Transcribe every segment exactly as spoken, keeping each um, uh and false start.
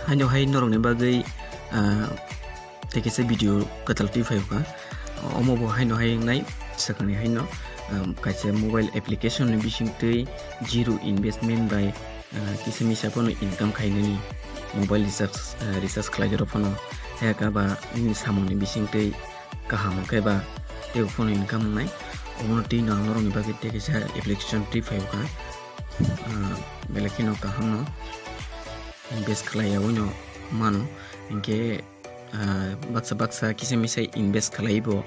Haino hai norokni bagwi, ah, tei kaisa video kwtal twi phaikha. Omo bo haino hai wngnai, swkangni haino, um, kaisa mobile application ni bisingtwi zero investment bai, ah, kisa misa phano income khainani mobile recharge, ah, recharge khlaijak rok phano hai kha ba nini samungni bisingtwi kaham khe ba tei phano income wngnai. Omono twi no ang norokni bagwi tei kaisa application twi phaikha. Ah, belai kheno kaham no invest khlai yaui no mano, hinkhe, ah, baksa baksa kisa misa invest khlai bo,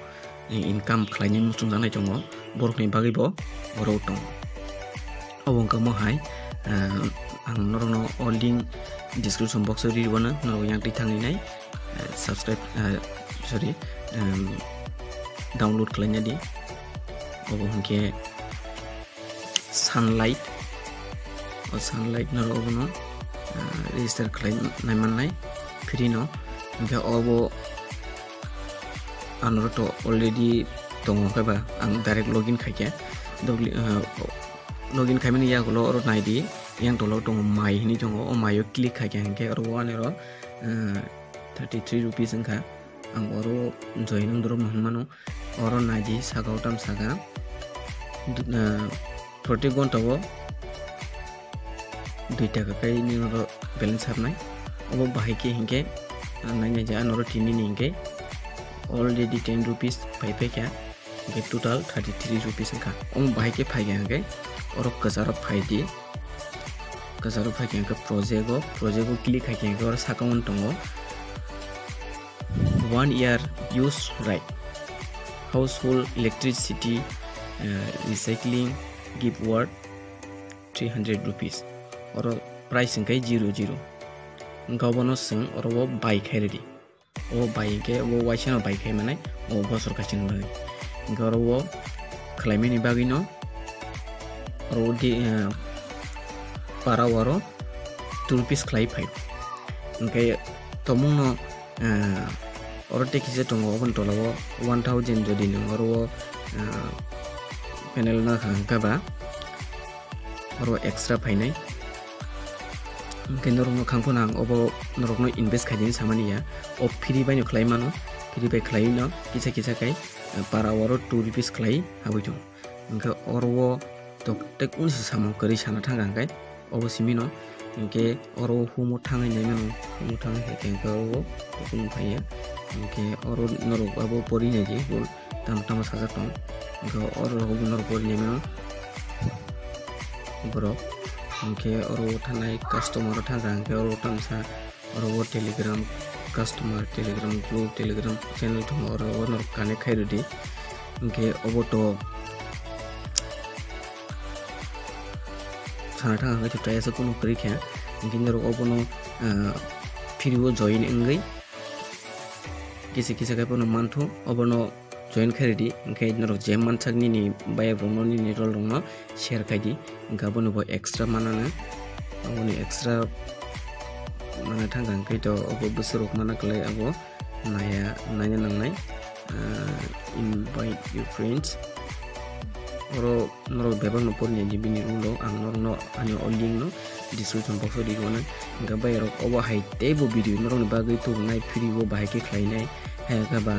eh, income khlainai muchungjaknai tongo, borokni bagwi bo oro tongo. Obo wngkha mo hai, ah, ang norokno o link description box o ri rwno, norok yang twi thangwi nai, eh, subscribe, eh, sorry, em, download khlaina di. Obo hinkhe Sunlight, o Sunlight norok obono, ah, register khlai nai mannai free no. Hinkhe obo anoro to already tongo khe ba, ang direct login khaikhe. Dogli-, ah, login khaimani yagulo oro naidi, yang tolo tongo mai hinwi tongo, o maio click khaikhe hinkhe oro o anoro, ah, thirty three rupees wngkha. Ang oro join wng dorok no hinmano. Oro naidi saka o tam saka. Du-, ah, forty gonta o dui taka kai nini oro balance hapnai. Obo bahai khe hinkhe, ah, nainai je ano oro tini ni hinkhe already ten rupees pai paikha. Hinkhe total thirty three rupees wngkha. Omo bahai khe phaikha hinkhe oro kwcharo phaidi. Kwcharo phaikha hinkhe project o, project o click khaikha hinkhe oro saka o tongo. One year use right. Household electricity, uh, recycling, gift worth three hundred rupees. Oro price hwnkhe zero zero. Hwnkhe obono chwng oro o buy khai rwdi. O buy hwnkhe o waisa no buy khai manai, o bosor kaisa ni bagwi. Hwnkhe oro o khlaimani bagwi no oro o di, eh, para oro two rupees khlai phai. Hwnkhe tomung no, eh, oro tei kisa tongo, oboni tola o one thousand jodi nwng oro o, eh, panel no hwnkha ba oro extra phainai. Hwnkhe norokno khang phano ang obo norokno invest khaidi hinwi samani ya. O free bai no khlai mano, free bai khlai no kisa kisa khai, eh, para oro two rupees khlai habwi tongo. Hwnkhe oro o tok tek unsi samung kwrwi sana thang kha hwnkhe obo simi no. Hwnkhe oro o humo thangwi nai mano, humo thangwi hai khe hwnkhe oro o humo phai ya. Hwnkhe oro norok abo pori nai di, bo tamo tamo sajak tong. Hwnkhe oro o norok pori nai mano borok. Hwnkhe oro o thanai customer o thang kha hwnkhe oro tamsa oro o Telegram customer, Telegram group, Telegram channel tongo, oro o norok connect khai rwdi. Hwnkhe obo to sana thang hwnkhe to try asa kunu kwrwi kha. Hwnkhe norok obono, ah, free o join wngwi kisa kisa khai phano manthu, obono join khai rwdi, hwnkhe norok je mansak nini bayap rokno, nini rol rokno share khai di, hwnkhe abono bo extra manano, aboni extra mana thang kha, hwnkhe to obo bwswk rok mana kwlai abo naya, naina nangnai, ah, invite your friends. Oro norok bebak no porni di bini ulo ang norokno ani o link no description box o ri rwna. Hwnkhe bai rok obo hai teibo video norokni bagwi tubunai free o bahai khe khlainai. Hai khe ba,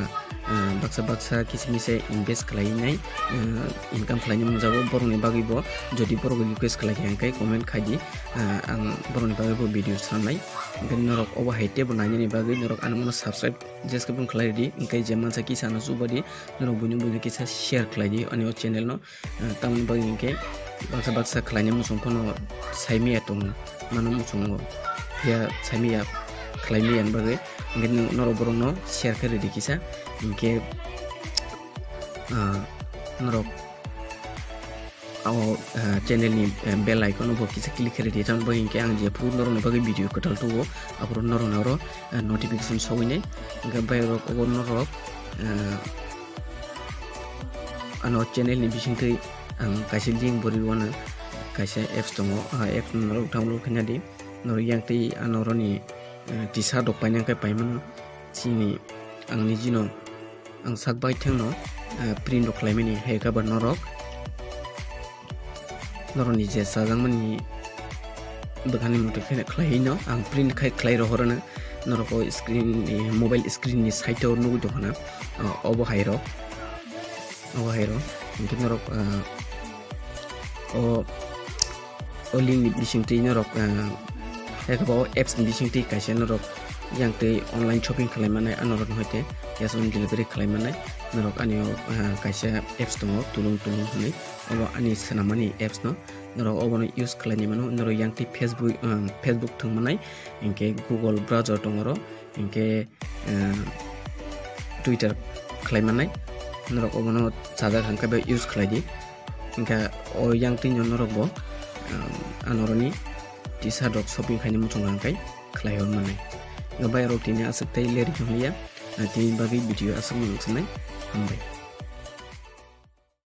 ah, baksa baksa kisa misa invest khlainai, ah, income khlainai mungjago borokni bagwi bo. Jodi borok request khlai kha hwnkhe comment khai di, ah, ang borokni bagwi bo video sanai. Hwnkhe norok obo hai teibo nainani bagwi norok ano mano subscribe jeske bung khlai di. Hwnkhe je mansa kisa no chuba di, norok buino buino kisa share khlai di ani o channel no. Ah, tamoni bagwi hinkhe baksa baksa khlainai muchung phano saimaya tongo, mano muchungo. Phiya saimaya khlaimaya ni bagwi hinkhe norok borokno share khe rwdi kisa. Hinkhe, ah, norok o, ah, channel ni, eh, bell icon bo kisa click khe rwdi, tamoni bagwi hinkhe ang jephuru norokni bagwi video kwtal tubu, aphuru norokni oro, eh, notification sogwinai. Hinkhe bai rok obo norok, eh, ano channel ni bisingtwi ang kaisa link bo rwino, kaisa apps tongo, ah apps no norok download khaina di, norok yang twi ano oroni, eh, T-shirt rok paina khe paimano, chini ang nijino ang sak bai thangno, eh, print rok khlaimani hai khe ba norok, norokni je chajakmani bwkhani moto khe khlaiwi no ang print khai khlai rohorno norok o screen ni, mobile screen ni side o nugwi tongkha na, o, obo hai rok, obo hai rok. Hinkhe norok, ah, o, o link ni bisingtwi norok, ah, ekabo apps ni bisingtwi kaisa norok yang twi online shopping khlai mannai, a norok hoite cash on delivery khlai mannai. Norok ani o, ah, kaisa apps tongo, Tulung Tulung hinwi, obo ani swnamani apps no. Norok obono use khlaini mano, norok yang twi Facebook, um, Facebook thwng mannai, hinkhe Google browser tongo oro, hinkhe, um, Twitter khlai mannai, norok obono sajak hwnkhe bai use khlai di. Hinkhe o yang twi no norok bo, um, anoroni T-shirt rok shopping khaini muchung rang kai khlai hor mannai. Bai rok tini aswk tei leri thang liya, tini bagwi video aswk nung sanai, hambai.